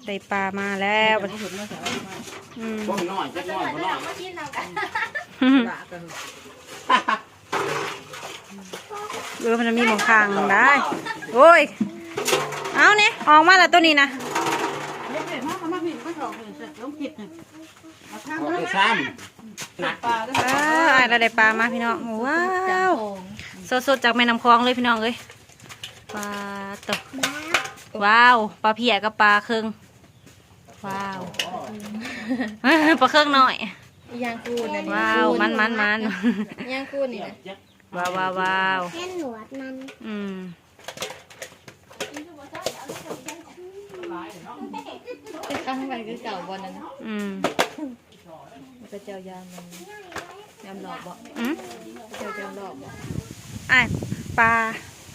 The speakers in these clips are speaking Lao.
ໄດ້ປາມາແລ້ວ. ອືມ ພວກນ້ອຍ ຈັກນ້ອຍບໍ່ນ້ອຍ ມາກິນນຳກັນ. ເອີ ມັນມີໝ່ອງຂ້າງໄດ້. ໂອ້ຍ ເອົານີ້ ອອກມາແລ້ວໂຕນີ້ນະ. ອອກໄປຊ້ຳ. ເອີ ອ້າຍລາວໄດ້ປາມາພີ່ນ້ອງ. ວ້າວ ສົດໆ ຈາກແມ່ນ້ຳຂອງເລີຍພີ່ນ້ອງເອີຍ. ປາໂຕ ວ້າວ ປາເພຍກັບປາເຄິງ. ວ້າວ ປາເຄິງນ້ອຍ. ອີຫຍັງຄູນະນີ້? ວ້າວ ຄູນ ມັນໆໆ ອີຫຍັງຄູນນີ້ນະ? ວ້າວໆໆ ເຫັນໜວດມັນ. ອືມ ຕັ້ງໄວ້ຄືເກົ່າບໍ່ນັ້ນ? ອືມ ເຂົາເຈົ້າຢາມມັນ ຢາມຫຼອກບໍ່? ອືມ ເຂົາເຈົ້າຢາມຫຼອກບໍ່? ອ້າຍ ປາ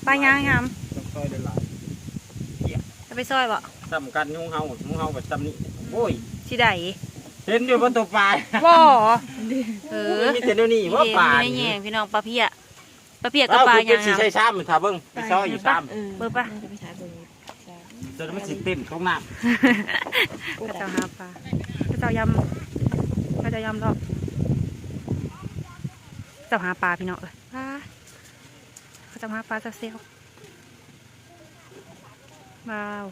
ປາຫຍັງຫຳ? ຕ້ອງຊອຍຫຼາຍໆ ຈະໄປຊອຍບໍ່? ສ່ຳກັນຍຸງເຮົາ ຍຸງເຮົາກໍສ່ຳນີ້. ໂອ້ຍ ຊິໄດ້ ເຫັນຢູ່ບໍ່ໂຕປາ? ບໍ່ ເອີ ມີແຕ່ແນວນີ້ບໍ່ປານີ້. ຢູ່ໃນແຍງພີ່ນ້ອງ ປາເພຍ ປາເພຍກັບປາຫຍັງ? ຊິໃຊ້ຊາມ ຖ້າເບິ່ງ ໄປຊອຍຢູ່ຊາມ ເອີ ເບິ່ງປະ ໄປຫາເບິ່ງ ຈົນມັນຊິເຕັມຕົກນ້ຳ. ເຂົາເຈົ້າຫາປາ ເຂົາເຈົ້າຢາມ ເຂົາເຈົ້າຢາມລອບ ເຈົ້າຫາປາພີ່ນ້ອງເອີຍ. ປາ ເຂົາເຈົ້າຫາປາເຊວໆ. ວ້າວ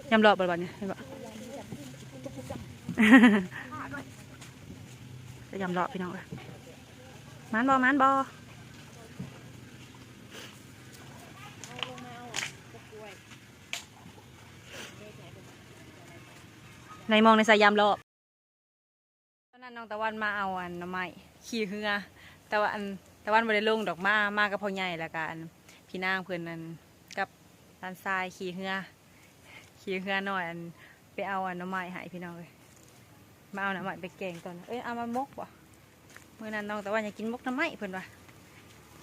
ຢາມລອບບໍ່ບັດນີ້ ເຫັນບໍ່? ຢາມລອບພີ່ນ້ອງເອີຍ. ໝານບໍ່ ໝານບໍ່? ໃນມອງໃນສາຍຢາມລອບ. ຕອນນັ້ນນ້ອງຕາວັນມາເອົາອັນໜໍ່ໄມ້ຂີ່ເຮືອ ແຕ່ວ່າອັນຕາວັນບໍ່ໄດ້ລົງດອກ ມາ ມາກັບພໍ່ໃຫຍ່ ແລ້ວກະອັນພີ່ນາງເພິ່ນນັ້ນ ກັບຫຼານຊາຍຂີ່ເຮືອ ຂີ່ເຮືອນ້ອຍ ອັນໄປເອົາອັນໜໍ່ໄມ້ໃຫ້ພີ່ນ້ອງເອີຍ. ມາເອົາໜໍ່ໄມ້ໄປແກງຕອນ ເອີຍ ເອົາມາໝົກບໍ່? ມື້ນັ້ນນ້ອງຕາວັນຢາກກິນໝົກໜໍ່ໄມ້ ເພິ່ນວ່າ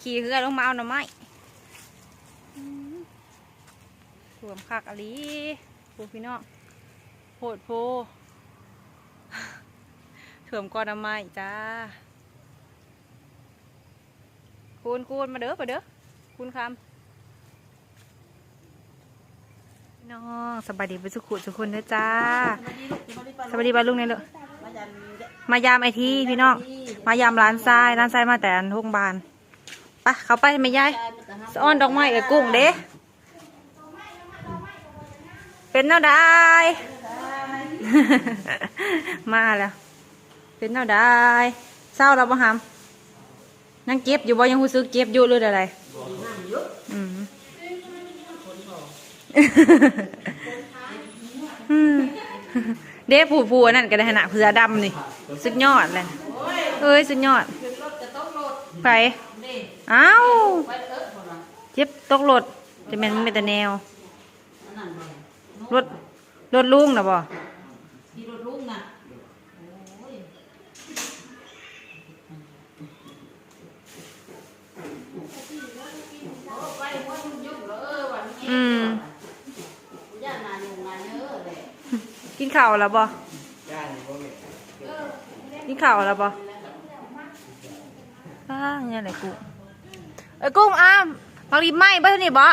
ຂີ່ເຮືອລົງມາເອົາໜໍ່ໄມ້. ອືມ ຖ້ວມຄັກອີ່ຫຼີ ໂອ້ ພີ່ນ້ອງ ໂພດໂພ ຖ້ວມກໍໜໍ່ໄມ້ຈ້າ. ຄູນ ຄູນ ມາເດີ ມາເດີ ຄູນຄຳ. ພີ່ນ້ອງ ສະບາຍດີເບິດສູ່ຄູ່ສູ່ຄົນເດີຈ້າ. ສະບາຍດີປ້າລຸງແດ່ລູກ. ມາຢາມອ້າຍທີພີ່ນ້ອງ ມາຢາມຫຼານຊາຍ ຫຼານຊາຍມາແຕ່ອັນໂຮງບານ. ໄປ ເຂົ້າໄປແມ່ຍາຍ ສະອອນດອກໄມ້ເອື້ອຍກຸ້ງເດ້. ເປັນແນວໃດ? ມາແລ້ວ ເປັນແນວໃດ? ເຊົາແລ້ວບໍ່ຫຳ? ຍັງເຈັບຢູ່ບໍ່? ຍັງຮູ້ສຶກເຈັບຢູ່ຫຼືໃດ? ອືມ ອືມ ເດ້ ຜູ້ ຜູ້ອັນນັ້ນກໍໄດ້ຫັ້ນນະ ເສືອດຳນີ້ ສຸດຍອດແຫຼະ. ເອີຍ ສຸດຍອດ. ໃຜ? ອ້າວ ເຈັບຕົກລົດ. ຈະແມ່ນ ມັນເປັນຕາແນວ ລົດ ລົດລຸງນະບໍ່? ຂີ່ລົດລຸງນະ ໂອ້ຍ ອືມ ກິນເຂົ້າແລ້ວບໍ່? ກິນເຂົ້າແລ້ວບໍ່? ອ້າ ນີ້ແຫຼະກູ ເອີ ກຸ້ງ ອ້າ ໝາກລິ້ນໄມ້ເບິດນີ້ບໍ?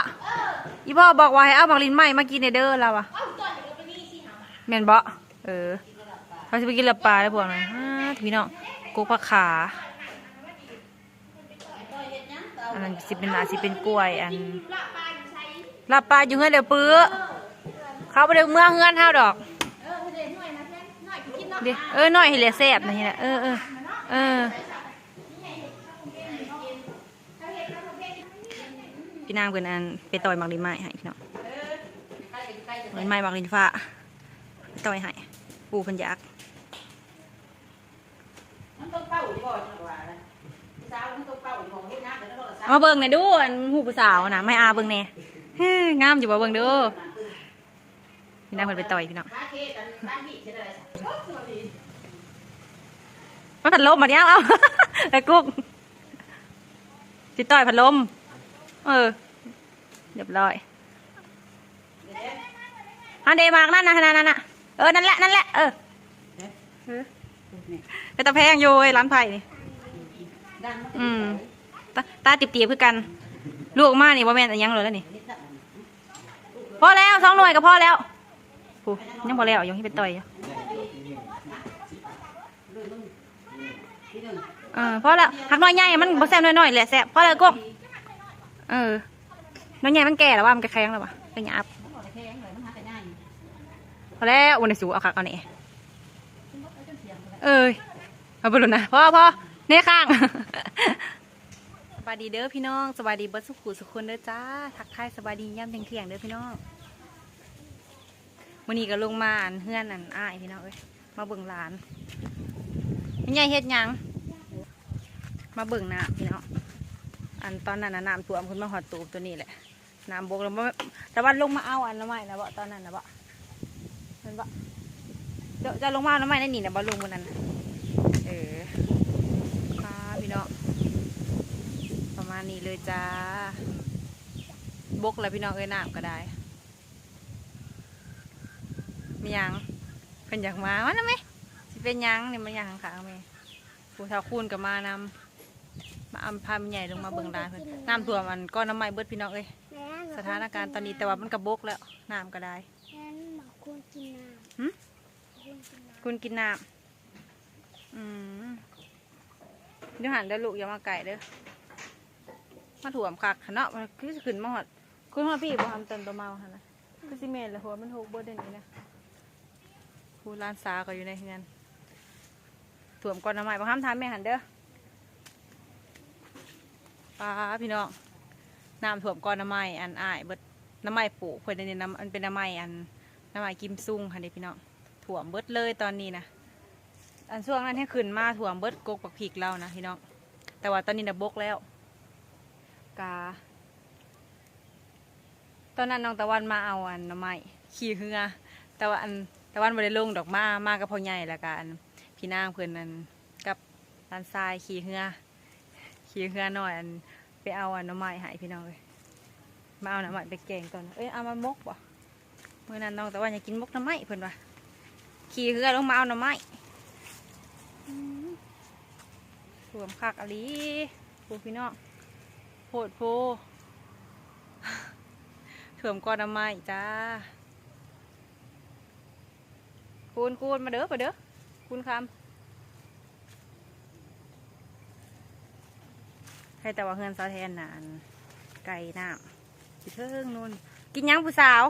ອີພໍ່ບອກວ່າໃຫ້ເອົາໝາກລິ້ນໄມ້ມາກິນແດ່ເດີ ລາວວ່າ ແມ່ນບໍ? ເອີ ເຂົາຊິໄປກິນລາບປາເດີພວກນັ້ນ. ອ້າ ພີ່ນ້ອງ ກົກຜັກຂາ. ອັນນັ້ນຊິເປັນ ໜ້າຊິເປັນກ້ວຍ ອັນ ລາບປາຢູ່ເຮືອນເອື້ອຍປຶ້. ເຂົາບໍ່ໄດ້ເມືອເຮືອນເຮົາດອກ. ເດ້ ເອີ ໜ້ອຍຫັ້ນແຫຼະແຊບນະ ນີ້ນະ. ເອີ ເອີ ເອີ ພີ່ນາງເພິ່ນ ອັນ ໄປຕ່ອຍໝາກລິ້ນໄມ້ໃຫ້ພີ່ນ້ອງ. ໝາກລິ້ນໄມ້ ໝາກລິ້ນຟ້າ ໄປຕ່ອຍໃຫ້ ປູ່ເພິ່ນຢາກ. ມາເບິ່ງແດ່ດູ ອັນ ຮູບຜູ້ສາວນະ ມາໃຫ້ອາເບິ່ງແດ່. ງາມຢູ່ບໍ່? ເບິ່ງດູ. ພີ່ນາງເພິ່ນໄປຕ່ອຍພີ່ນ້ອງ. ມັນພັດລົມບາດນີ້. ເອົາ ເອົາ ໄອ້ກຸກ ຊິຕ່ອຍພັດລົມ. ເອີ ຮຽບຮ້ອຍ. ອັນເດ ໝາກນັ້ນນະ ນັ້ນນະ ເອີ ນັ້ນແຫຼະ ນັ້ນແຫຼະ. ເອີ ເອີ ເປັນຕາແພງຢູ່ເວີຍ ຫຼານໄຜ່ນີ້. ອືມ ຕາ ຕາຕີບໆຄືກັນ. ລູກອອກມານີ້ບໍ່ແມ່ນອີຫຍັງໂລດແລ້ວນີ້. ພໍແລ້ວ ສອງໜ່ວຍກໍພໍແລ້ວ. ຜູ້ ຍັງບໍ່ແລ້ວຢູ່ ຍັງເປັນຕ່ອຍຢູ່. ເອີ ພໍແລ້ວ ຫັກໜ່ວຍໃຫຍ່ມັນບໍ່ແຊບ ໜ່ວຍນ້ອຍແຫຼະແຊບ. ພໍແລ້ວກົກ ເອີ ໜ່ວຍໃຫຍ່ມັນແກ່ແລ້ວວ່າ ມັນກະແຂງແລ້ວວ່າ ກະຫຍາບ. ພໍແລ້ວ ໂອ້ ນີ້ສູ ເອົາຄັກເອົາແນ່ ເອີຍ ເອົາເບິ່ງໂລດນະ. ພໍ ພໍ ແນ່ຄ້າງ. ສະບາຍດີເດີພີ່ນ້ອງ ສະບາຍດີເບິດສູ່ຜູ້ສູ່ຄົນເດີຈ້າ. ທັກທາຍສະບາຍດີຍາມທ່ຽງໆເດີພີ່ນ້ອງ. ມື້ນີ້ກໍລົງມາອັນເຮືອນອັນອ້າຍພີ່ນ້ອງເອີຍ ມາເບິ່ງຫຼານ. ແມ່ໃຫຍ່ເຮັດຫຍັງ? ມາເບິ່ງນ້ຳພີ່ນ້ອງ. ອັນຕອນນັ້ນນະນ້ຳຖ້ວມຂຶ້ນມາຮອດຕູບໂຕນີ້ແຫຼະ ນ້ຳບົກແລ້ວ. ຕາວັນລົງມາເອົາອັນໜໍ່ໄມ້ນະບໍ ຕອນນັ້ນນະບໍ ແມ່ນບໍ? ເຈົ້າ ເຈົ້າລົງມາເອົາໜໍ່ໄມ້ໃນນີ້ນະບໍ ລົງມື້ນັ້ນນະ? ເອີ ພາພີ່ນ້ອງ ປະມານນີ້ເລີຍຈ້າ. ບົກແລ້ວພີ່ນ້ອງເອີຍ ນ້ຳກໍໄດ້. ມີຫຍັງ? ເພິ່ນຢາກມາ ມານຳແມ່. ຊິເປັນຫຍັງນີ້ ມາຫຍັງຂ້າງໆແມ່? ຜູ້ເຖົ້າຄູນກໍມານຳ ມາອຳ ພາແມ່ໃຫຍ່ລົງມາເບິ່ງຫຼານເພິ່ນ. ນ້ຳຖ້ວມອັນກ້ອນໜໍ່ໄມ້ເບິດພີ່ນ້ອງເອີຍ. ສະຖານະການຕອນນີ້ ແຕ່ວ່າມັນກໍບົກແລ້ວ ນ້ຳກໍໄດ້. ແມ່ນ ໝາກຄູນກິນນ້ຳ. ຫື? ຄູນກິນນ້ຳ. ຄູນກິນນ້ຳ. ອືມ ຢູ່ຫັ້ນເດີລູກ ຢ່າມາໃກ້ເດີ. ມາຖ້ວມຄັກຫັ້ນເນາະ ຄືຊິຂຶ້ນມາຮອດ ຂຶ້ນຮອດພີ້ບໍ່ ຫຳ ຕອນໂຕເມົາຫັ້ນນະ. ຄືຊິແມ່ນແຫຼະ ເພາະວ່າມັນຫົກເບິດເດ້ນີ້ນະ. ຜູ້ຫຼານສາວກໍຢູ່ໃນເຮືອນ. ຖ້ວມກ້ອນໜໍ່ໄມ້ ບັກຫຳຖາມແມ່ຫັ້ນເດີ. ປາ ພີ່ນ້ອງ ນ້ຳຖ້ວມກ້ອນໜໍ່ໄມ້ອັນອ້າຍເບິດ. ໜໍ່ໄມ້ປູກເພິ່ນນີ້ນະ ມັນເປັນໜໍ່ໄມ້ອັນ ໜໍ່ໄມ້ກິມຊຸງຫັ້ນເດ້ພີ່ນ້ອງ. ຖ້ວມເບິດເລີຍຕອນນີ້ນະ. ອັນຊ່ວງນັ້ນແຮງຂຶ້ນມາຖ້ວມເບິດ ກົກບັກພິກລາວນະພີ່ນ້ອງ. ແຕ່ວ່າຕອນນີ້ນະບົກແລ້ວ ກະ ຕອນນັ້ນນ້ອງຕາວັນມາເອົາອັນໜໍ່ໄມ້ ຂີ່ເຮືອ. ແຕ່ວ່າອັນຕາວັນບໍ່ໄດ້ລົງດອກ ມາ ມາກັບພໍ່ໃຫຍ່ ແລ້ວກະອັນພີ່ນາງເພິ່ນ ອັນກັບຫຼານຊາຍຂີ່ເຮືອ ຂີ່ເຮືອນ້ອຍ ອັນໄປເອົາອັນໜໍ່ໄມ້ໃຫ້ພີ່ນ້ອງເອີຍ. ມາເອົາໜໍ່ໄມ້ໄປແກງຕອນ ເອີຍ ເອົາມາໝົກບໍ? ມື້ນັ້ນນ້ອງຕາວັນຢາກກິນໝົກໜໍ່ໄມ້ເພິ່ນວ່າ ຂີ່ເຮືອລົງມາເອົາໜໍ່ໄມ້. ອືມ ຖ້ວມຄັກອີ່ຫຼີ ໂອ້ ພີ່ນ້ອງ ໂພດໂພ ຖ້ວມກ້ອນໜໍ່ໄມ້ຈ້າ. ຄູນ ຄູນ ມາເດີ ມາເດີ ຄູນຄຳ. ໃຫ້ແຕ່ວ່າເຮືອນສາວແທນນະ ອັນໄກນ້ຳຢູ່ເທິງໂນ້ນ. ກິນຫຍັງຜູ້ສາວ?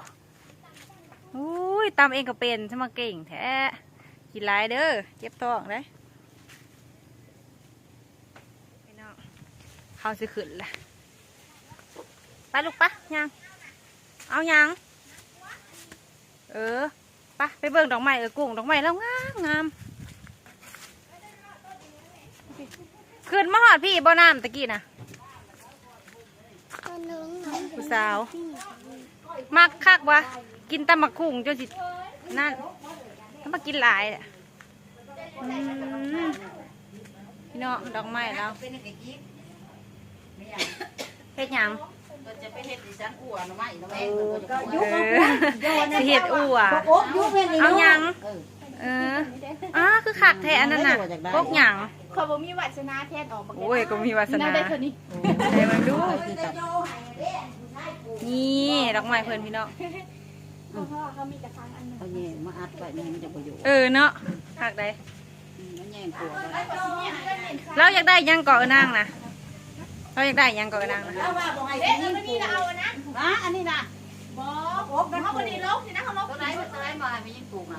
ອຸ້ຍ ຕຳເອງກໍເປັນ ສະມາເກັ່ງແທ້. ກິນຫຼາຍເດີ ເຈັບທ້ອງເດ້. ພີ່ນ້ອງ ເຮົາຊິຂຶ້ນລະ. ໄປລູກ ໄປ ຍ່າງ. ເອົາຫຍັງ? ເອີ ໄປ ໄປເບິ່ງດອກໄມ້ເອີຍກຸ້ງ ດອກໄມ້ລາວງາມໆ. ຂຶ້ນມາຮອດພີ້ບໍ່ ນ້ຳຕະກີ້ນະ? ຜູ້ສາວ ມັກຄັກວ່າ ກິນຕຳບັກຫຸ່ງຈົນຊິນັ້ນ ແລ້ວມາກິນຫຼາຍ. ອືມ ພີ່ນ້ອງ ດອກໄມ້ລາວ. ເຮັດຫຍັງ? ເພິ່ນຈະໄປເຮັດອີ່ສັງ ອົ່ວໜໍ່ໄມ້ ເອີ ຊິເຮັດອົ່ວ ເອົາຫຍັງ? ເອີ ອ້າ ຄືຄັກແທ້ອັນນັ້ນນະ. ກົກຫຍັງ? ຂ້ອຍບໍ່ມີວາສະໜາແທນອອກ. ໂອ້ຍ ກໍມີວາສະໜາ ໄດ້ເທົ່ານີ້ ໃຫ້ມັນດູ. ນີ້ດອກໄມ້ເພິ່ນພີ່ນ້ອງ. ເພາະວ່າເຮົາມີກະຖາງອັນໜຶ່ງ ເຂົາແຍງມາອັດໄວ້ ມັນຈະບໍ່ຢູ່. ເອີເນາະ ຄັກໃດ. ອືມ ມັນແຍງກວ່າ. ລາວຢາກໄດ້ຫຍັງເກາະນາງນະ? ລາວຢາກໄດ້ຫຍັງເກາະນາງນະ? ລາວວ່າບໍ່ໃຫ້ຜູ້ຍິງປູກ. ຮະ ອັນນີ້ນະ? ບໍ່ ເຮົາບໍ່ໄດ້ລົກຊິນະ ເຮົາລົກ. ຕົວໃດ ຕົວໃດບໍ່ໃຫ້ຜູ້ຍິງປູກນະ?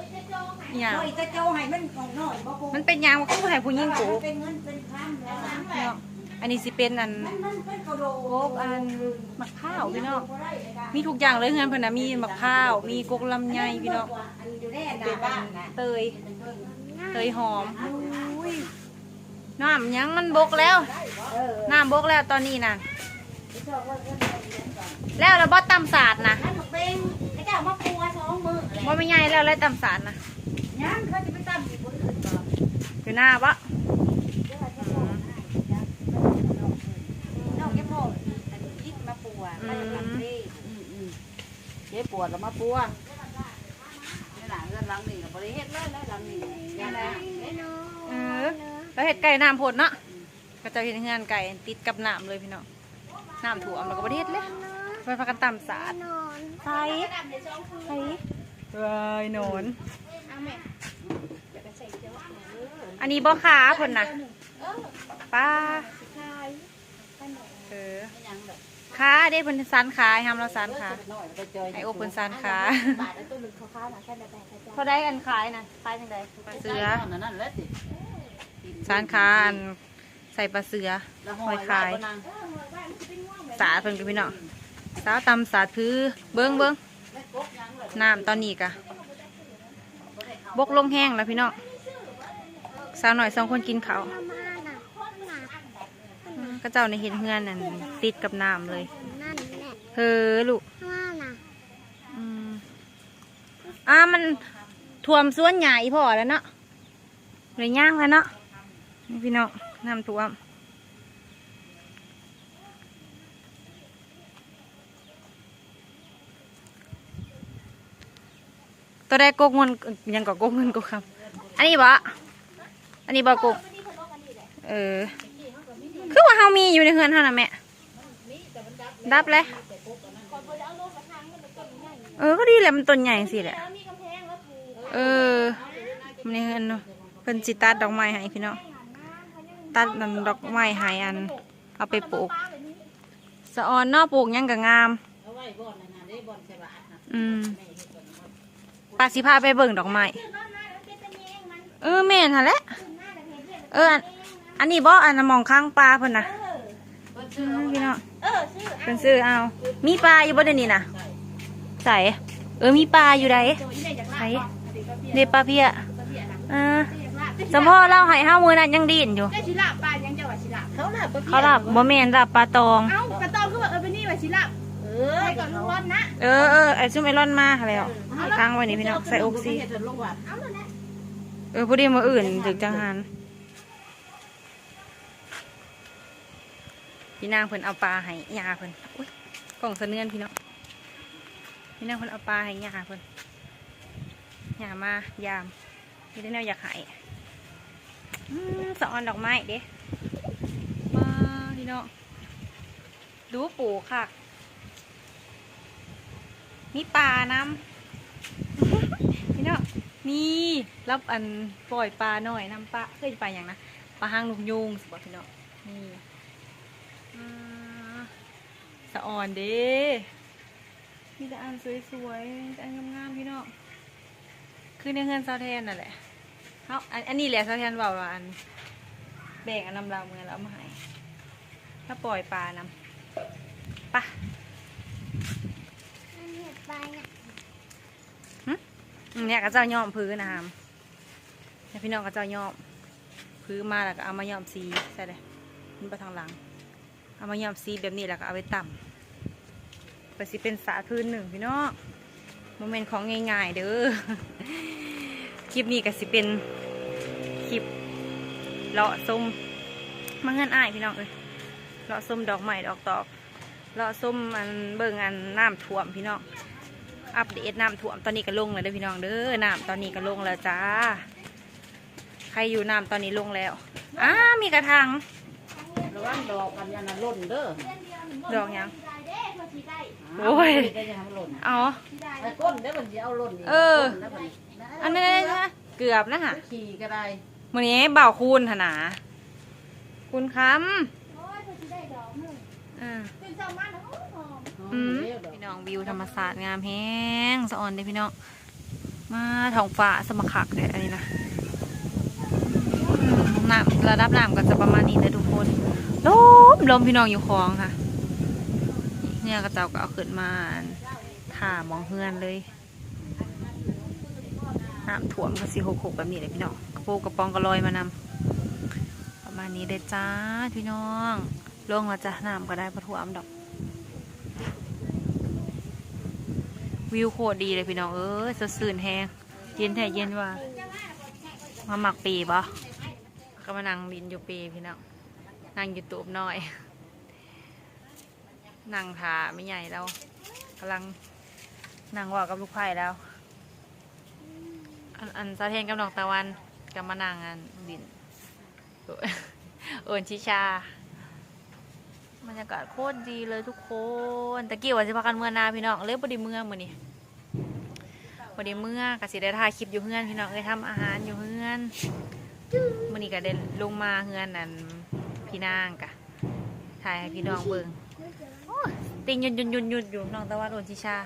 ອີຫຍັງ? ໂອ້ຍ ຈະເຈົ້າໃຫ້ມັນອອກນ້ອຍບໍ່? ມັນເປັນຫຍັງ ຄືບໍ່ໃຫ້ຜູ້ຍິງປູກ? ເປັນເງິນເປັນຄຳແລ້ວເນາະ. ອັນນີ້ຊິເປັນອັນ ມັນ ມັນເປັນກະໂດກ ກົກອັນໝາກພ້າວພີ່ນ້ອງ. ມີທຸກຢ່າງເລີຍ ເຮືອນເພິ່ນນະ ມີໝາກພ້າວ ມີກົກລຳໄຍພີ່ນ້ອງ. ເປັນອັນເຕີຍ ເຕີຍຫອມ. ໂອ້ຍ ນ້ຳຫຍັງມັນບົກແລ້ວ. ເອີ ນ້ຳບົກແລ້ວຕອນນີ້ນະ. ແລ້ວລະບໍ່ ຕຳສາດນະ? ເຂົາເຈົ້າມາປົວສອງມື້ແລ້ວ. ບໍ່ແມ່ນໃຫຍ່ແລ້ວ ແລ້ວຕຳສາດນະ? ຍັງ ເຂົາຈະໄປຕຳຢູ່ພຸ້ນ ຢູ່ນາບໍ? ນ້ອງຈະພໍອິດມາປົວ. ອືມ ເຈັບປວດລະມາປົວ. ນີ້ນະ ເຮືອນຫຼັງນີ້ລະບໍ່ໄດ້ເຮັດເລີຍ ຫຼັງນີ້. ເອີ ລະເຮັດໃກ້ນ້ຳໂພດເນາະ. ເຂົາເຈົ້າເຮັດເຮືອນໃກ້ຕິດກັບນ້ຳເລີຍພີ່ນ້ອງ. ນ້ຳຖ້ວມລະກໍບໍ່ໄດ້ເຮັດເລີຍ. ໄປພາກັນຕຳສາດ. ໃສ ໃສ ເອີຍ ນອນ. ອັນນີ້ບໍ່ຄາເພິ່ນນະ ປ້າ. ເອີ ຄາເດ້ ເພິ່ນສັນຂາ ໃຫ້ເຮົາສັນຂາ ໃຫ້ໂອເພິ່ນສັນຂາ. ເທົ່າໃດອັນຂາຍນະ ຂາຍຈັ່ງໃດ? ປາເສືອ ສັນຂາ ອັນ ໃສ່ປາເສືອ ຫ້ອຍຂາຍ. ສາດເພິ່ນກັນພີ່ນ້ອງ ສາດຕຳສາດຜື ເບິ່ງ ເບິ່ງ ນ້ຳຕອນນີ້ກະບົກລົງແຮງແລ້ວພີ່ນ້ອງ. ສາວນ້ອຍສອງຄົນກິນເຂົ້າ. ເຂົາເຈົ້ານີ້ເຮັດເຮືອນນັ້ນຕິດກັບນ້ຳເລີຍ. ເຮີລູກ ອືມ ອ່າ ມັນຖ້ວມສວນຫຍ້າອີ່ພໍ່ແລ້ວເນາະ. ໄດ້ຍ່າງແລ້ວເນາະ ນີ້ພີ່ນ້ອງ ນ້ຳຖ້ວມ. ໂຕໃດກົກເງິນ ຫຍັງກໍ ກົກເງິນກົກຄຳ ອັນນີ້ບໍ່? ອັນນີ້ບໍ່ກົກ? ເອີ ຄືວ່າເຮົາມີຢູ່ໃນເຮືອນເຮົານະແມ່. ດັບແລ້ວ. ເອີ ກໍດີແຫຼະ ມັນຕົ້ນໃຫຍ່ຈັ່ງຊີ້ແຫຼະ. ເອີ ໃນເຮືອນເນາະ ເພິ່ນຊິຕັດດອກໄມ້ໃຫ້ພີ່ນ້ອງ ຕັດອັນດອກໄມ້ໃຫ້ ອັນ ເອົາໄປປູກ. ສະອອນເນາະ ປູກຫຍັງກໍງາມ. ອືມ ປ້າຊິພາໄປເບິ່ງດອກໄມ້. ເອີ ແມ່ນຫັ້ນແຫຼະ. ເອີ ອັນ ອັນນີ້ບໍ່ ອັນໝ່ອງຂັງປາເພິ່ນນະ? ເອີ ພີ່ນ້ອງ ເອີ ເພິ່ນຊື້ເອົາ. ມີປາຢູ່ບໍ່ດຽວນີ້ນະ? ໃສ? ເອີ ມີປາຢູ່ໃດ໋. ໃສ? ເດ້ ປາເພຍ. ເອີ ສຳພໍລາວໃຫ້ເຮົາມື້ນັ້ນຍັງດີ້ນຢູ່. ເຈົ້າຊິລາບປາຫຍັງ? ເຈົ້າວ່າຊິລາບ ເຂົາລາບ ເຂົາລາບ ບໍ່ແມ່ນ ລາບປາຕອງ. ເອົ້າ ປາຕອງຄືວ່າເອີ້ນໄປນີ້ວ່າຊິລາບ. ເອີ ໃຜກໍລູກລອນນະ. ເອີ ເອີ ໄອ້ຊຸມໄອ້ລອນມາຫັ້ນແຫຼ້ວ ເອົາ ຄ້າງໄວ້ນີ້ພີ່ນ້ອງ ໃສ່ອົກຊີ. ເອີ ພໍດີມື້ອື່ນຖືກຈັງຫັນ. ພີ່ນາງເພິ່ນເອົາປາໃຫ້ຍ່າເພິ່ນ. ອຸ້ຍ ກ້ອງສະເໜືອນພີ່ນ້ອງ. ພີ່ນາງເພິ່ນເອົາປາໃຫ້ຍ່າເພິ່ນ ຍ່າມາຢາມ ມີແຕ່ແນວຢາກໃຫ້. ອືມ ສະອອນດອກໄມ້ເດ້ ວ້າ ພີ່ນ້ອງ ດູປູກຄັກ ມີປານຳ ພີ່ນ້ອງ. ນີ້ ລາວ ອັນ ປ່ອຍປານ້ອຍນຳ ປາ ເອີ້ນປາຫຍັງນະ ປາຫາງນົກຍູງຊິບໍ່ພີ່ນ້ອງ. ນີ້ ອ່າ ສະອອນເດ້ ມີແຕ່ອັນສວຍໆ ມີແຕ່ອັນງາມໆ ພີ່ນ້ອງ. ຄືໃນເຮືອນສາວແທນນັ້ນແຫຼະ ເຮົາ ອັນ ອັນນີ້ແຫຼະ ສາວແທນເວົ້າວ່າ ອັນ ແບ່ງອັນນຳລາວເມືອ ລາວເອົາມາໃຫ້ ລາວປ່ອຍປານຳ ປະ. ຫຶ ອືມ ເນຍ ເຂົາເຈົ້າຍ້ອມຜືນະ ໃຫ້ພີ່ນ້ອງເຂົາເຈົ້າຍ້ອມຜືມາ ແລ້ວກໍເອົາມາຍ້ອມສີໃສ່ເດ້ ມັນໄປທາງຫຼັງ. ເອົາມາຍ້ອມສີແບບນີ້ ແລ້ວກໍເອົາໄປຕຳ ກໍຊິເປັນສາດຜືນໜຶ່ງພີ່ນ້ອງ ບໍ່ແມ່ນຂອງງ່າຍໆເດີ້. ຄລິບນີ້ກໍຊິເປັນຄລິບເລາະຊົມ ມາເຮືອນອ້າຍພີ່ນ້ອງເອີຍ ເລາະຊົມດອກໄມ້ດອກຕອກ ເລາະຊົມ ອັນ ເບິ່ງ ອັນ ນ້ຳຖ້ວມພີ່ນ້ອງ ອັບເດດນ້ຳຖ້ວມ. ຕອນນີ້ກໍລົງແລ້ວເດີ້ພີ່ນ້ອງເດີ້ ນ້ຳຕອນນີ້ກໍລົງແລ້ວຈ້າ. ໃຄຢູ່ ນ້ຳຕອນນີ້ລົງແລ້ວ. ອ້າ ມີກະຖາງ ລະວັງດອກອັນນັ້ນຫຼົ່ນເດີ້. ດອກຫຍັງ? ໂອ້ຍ ເອົາ ໃສ່ກົ້ນເດີ້ ມັນຊິເອົາຫຼົ່ນອີກ. ເອີ ອັນນັ້ນນະ ເກືອບນະຫະ ຂີ້ກໍໄດ້. ມື້ນີ້ບ່າວຄູນຫັ້ນນະ ຄູນຄຳ. ອືມ ພີ່ນ້ອງ ວິວທຳມະຊາດງາມແຮງ ສະອອນເດ້ພີ່ນ້ອງ. ມາ ທ້ອງຟ້າສະມາຄັກແທ້ອັນນີ້ນະ. ນ້ຳ ລະດັບນ້ຳກໍຈະປະມານນີ້ເດີ້ທຸກຄົນ. ລົມ ລົມ ພີ່ນ້ອງ ຢູ່ຂອງຫະ. ເຮືອຂະເຈົ້າກໍເອົາຂຶ້ນມາ ອັນ ຖ້າໝ່ອງເຮືອນເລີຍ. ນ້ຳຖ້ວມກໍຊິຫົກໆແບບນີ້ແຫຼະພີ່ນ້ອງ ກະໂປງກະປ໋ອງກໍລອຍມານຳ. ປະມານນີ້ເດີ້ຈ້າພີ່ນ້ອງ. ລົງແລ້ວຈ້າ ນ້ຳກໍໄດ້ບໍ່ຖ້ວມດອກ. ວິວໂຄດດີເລີຍພີ່ນ້ອງເອີຍ ສົດຊື່ນແຮງ ເຢັນແທ້ເຢັນວ່າ. ມາມັກເປບໍ່? ກໍມານັ່ງຫຼິ້ນຢູ່ເປພີ່ນ້ອງ ນັ່ງຢູ່ຕູບນ້ອຍ. ນັ່ງຖ້າແມ່ໃຫຍ່ລາວກຳລັງນັ່ງເວົ້າກັບລູກໃພ້ລາວ. ອັນ ອັນສາວແທນກັບນ້ອງຕາວັນກໍມານັ່ງ ອັນ ຫຼິ້ນ ໂອ້ຍ ເອີ້ນຊິຊາ. ບັນຍາກາດໂຄດດີເລີຍທຸກຄົນ. ຕະກີ້ວ່າຊິພາກັນເມືອນາພີ່ນ້ອງ ເລີຍບໍ່ໄດ້ເມືອມື້ນີ້. ບໍ່ໄດ້ເມືອ ກະຊິໄດ້ຖ່າຍຄລິບຢູ່ເຮືອນພີ່ນ້ອງເອີຍ ທຳອາຫານຢູ່ເຮືອນ. ມື້ນີ້ກະໄດ້ລົງມາເຮືອນອັນພີ່ນາງ ກະຖ່າຍໃຫ້ພີ່ນ້ອງເບິ່ງ. ໂອ້ຍ ຕິງຍຸດໆໆໆຢູ່ ນ້ອງຕາວັນ ໂອນຊິຊາ.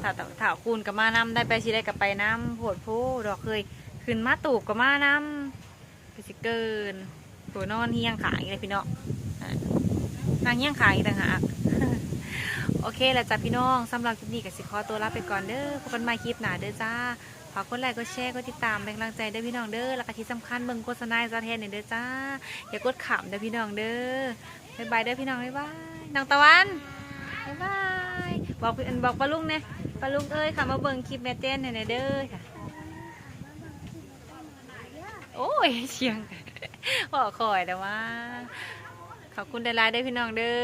ຖ້າ ຖ້າຄູນກະມານຳ ໄດ້ໄປຊິໄດ້ກະໄປນຳ. ໂພດໂພດອກເຮີຍ ຂຶ້ນມາຕູບກະມານຳ. ຄືຊິເກີນ ໂຕນອນຮຽງຂ້າງອີກແລ້ວພີ່ນ້ອງ ນາງຮຽງຂ້າງອີກຕ່າງຫາກ. ໂອເຄລະຈ້າພີ່ນ້ອງ ສຳລັບຄລິບນີ້ກະຊິຂໍຕົວລາໄປກ່ອນເດີ ພົບກັນໃໝ່ຄລິບໜ້າເດີຈ້າ. ຝາກກົດໄລ ກົດແຊ ກົດຕິດຕາມເປັນກຳລັງໃຈເດີພີ່ນ້ອງເດີ ແລ້ວກະທີ່ສຳຄັນເບິ່ງໂຄສະນາໃຫ້ສາວແທນແດ່ເດີຈ້າ. ຢ່າກົດຂ້າມເດີພີ່ນ້ອງເດີ. ບາຍບາຍເດີພີ່ນ້ອງ ບາຍບາຍ. ນ້ອງຕາວັນ ບາຍບາຍ. ບອກ ບອກປ້າລຸງແດ່ ປ້າລຸງເອີຍ ເຂົ້າມາເບິ່ງຄລິບແມ່ແຕນໃຫ້ແດ່ເດີ. ໂອ້ຍ ສຽງ ເວົ້າຄ່ອຍແຕ່ວ່າ ຂອບຄຸນຫຼາຍໆເດີພີ່ນ້ອງເດີ.